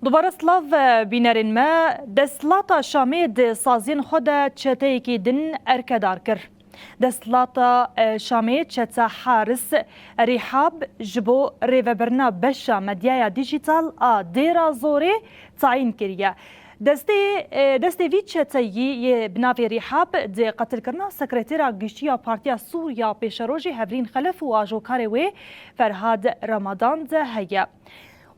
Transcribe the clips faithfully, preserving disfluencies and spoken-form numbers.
Dubare silav, e, bînerên me. Desthilata Şamê di saziyên xwe de çeteyekî din erkedar kir. Desthilata, e, Şamê çete Haris Rîhab ji bo rêvebirina beşa medyaya dîjîtal a Dêra Zorê tayîn kiriye. Destê, e, destê vî çeteyî yê bi navê Rîhab di qetilkirina sekretera giştî ya Partiya Sûriya Pêşerojê Hevrîn Xelef û ajokarê wê Ferhad Ramadan de heye.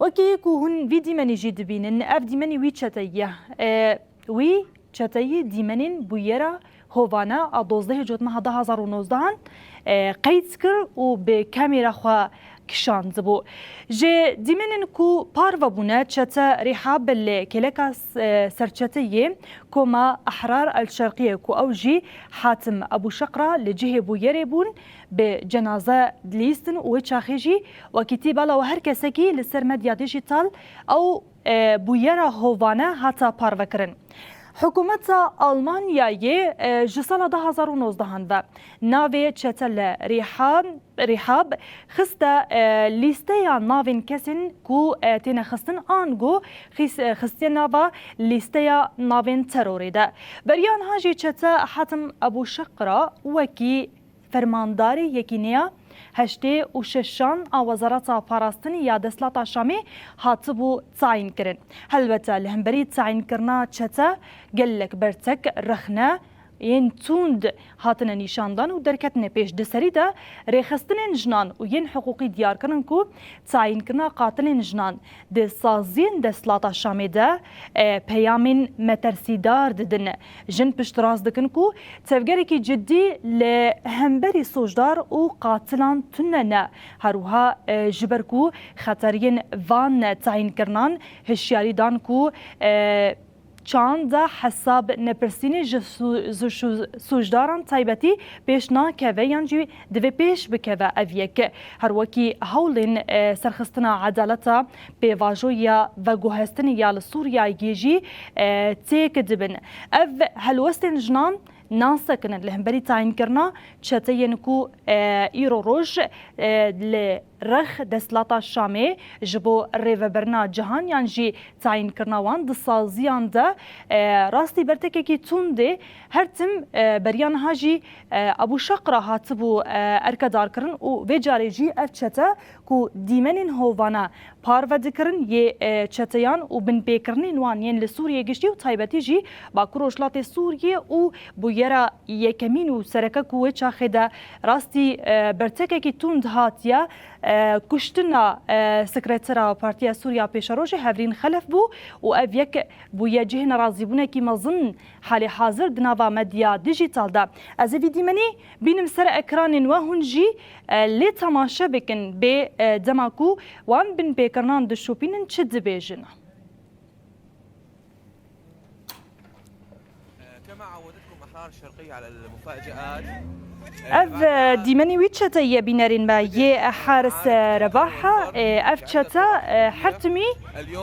Wekî ku hûn vî dîmenî jî dibînin, ev dîmenî wî çeteyî ye. E, wî çeteyî dîmenên bûyera hovane a dozdehê Cotmeha du hazar û nozdehan, e, qeyd kir û bi kamera xwe kişandibû. Ji dîmenên ku parve bûne, çete Rîhab li kêleka, e, serçeteyê koma Ehrar El Şerqiyê ku ew jî Hatim Ebû Şeqra li cihê bûyerê bûn, bi cenaze dilîstin û wê çaxê jî wekî tî bala we her kesekî li ser medya dîjîtal ew, e, bûyera hovane hata parvekirin. Hikûmeta Almanyayê, e, ji sala du hazar û nozdehan ve navê çete li Rîhan, Rîhab xiste, e, lîsteya navên kesên ku, e, têne xistin ango xis-, e, xistiye nava lîsteya navên terorê de. Beriya niha jî çete Hatim Ebû Şeqra wekî fermandarê yekîneya heştê û şeşan a Wezareta Parastinê ya Desthilata Şamê hatibû tayînkirin. Helbete li hemberî tayînkirina çete gelek bertek, rexne yên tund hatine nîşandan û derketine pêş. Di serî de rêxistinên jinan û yên hiqûqî diyar kirin ku tayînkirina qatilên jinan di saziyên Desthilata Şamê de, e, peyamên metersîdar didin. Jin piştrast dikin ku tevgerekî cidî li hemberî sûcdar û qatilan tune ne. Her wiha, e, ji ber ku xeteriyên van tayînkirinan hişyarî dan ku, e, çanda hesab nepirsînê ji sû-, ji sû-, sûcdaran taybetî pêş nakeve yan jî divê pêş bikeve ev yek. Her wekî hewlên, e, serxistina edaleta pêvajoya veguhestinê ya li Sûriyeyê jî, e, têk dibin. Ev helwestên jinan nasekinin li hemberî tayînkirina çeteyên ku, e, îro roj, e, li rex Desthilata Şamê ji bo rêvebirina cihan yan jî tayînkirina wan di saziyan de, e, rastî bertekekî tundê her tim, e, beriya niha jî, e, Ebû Şeqra hatibû, e, erkedarkirin û vê carê jî ev çete ku dîmenên hovane parve dikirin yê, e, çeteyan û binpêkirinên wan yên li Sûriyê giştî û taybetî jî Bakur Rojhilatê Sûriyê û bûyera yekemîn û sereke ku wê çaxê de rastî, e, bertekekî tund hatiye, e, kuştina, e, sekretera Partiya Sûriya Pêşerojê Hevrîn Xelef bû û ev yek bûye cihê nerazîbûnekî mezin halê hazir di nava medya dîjîtal de. Ez ê vî dîmenî bînim ser ekranên we, hûn jî, e, lê temaşe bikin bê, e, dema ku wan binpêkirinan dişopînin çi dibêjin. كما عودتكم أحرار الشرقية على المفاجآت. Ev, e, dîmenî wî çete ye, bînerên me, yê Haris, e, Rebah. E, ev çete, e, her timî,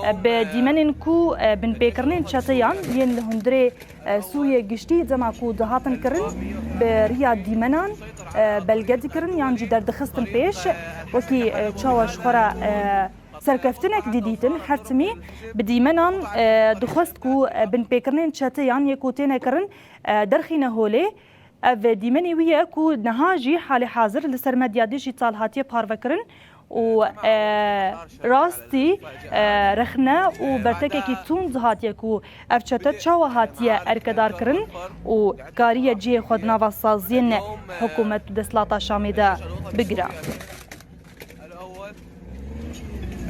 e, bi dîmenên ku, e, binpêkirinên çeteyan yên li hundirê, e, Sûriyê giştî dema ku dihatin kirin, bi riya dîmenan, e, belge dikirin yan jî derdixistin pêş. Wekî, e, çawa ji xwe re, e, serkeftinek didîtin, her timî bi dîmenan, e, dixwest ku, e, binpêkirinên çeteyan yê ku têne kirin, e, derxîne holê. Ev dîmenê wî ye ku niha jî halê hazir li ser medya dîjîtal hatiye parvekirin û, e, rastî, e, rexne û bertekekî tund hatiye ku ev çete çawa hatiye erkedarkirin û kariye cihê xwe di nava saziyên hikûmet û desthilata Şamê de bigire.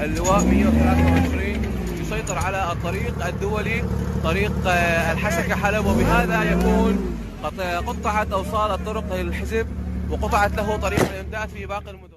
اللواء مية وثلاثة وعشرين يسيطر على الطريق الدولي، طريق، آه، الحسكة حلب، وبهذا يكون قط-، قطعت أوصال الطرق للحزب، وقطعت له طريق الإمداد في باقي المدن.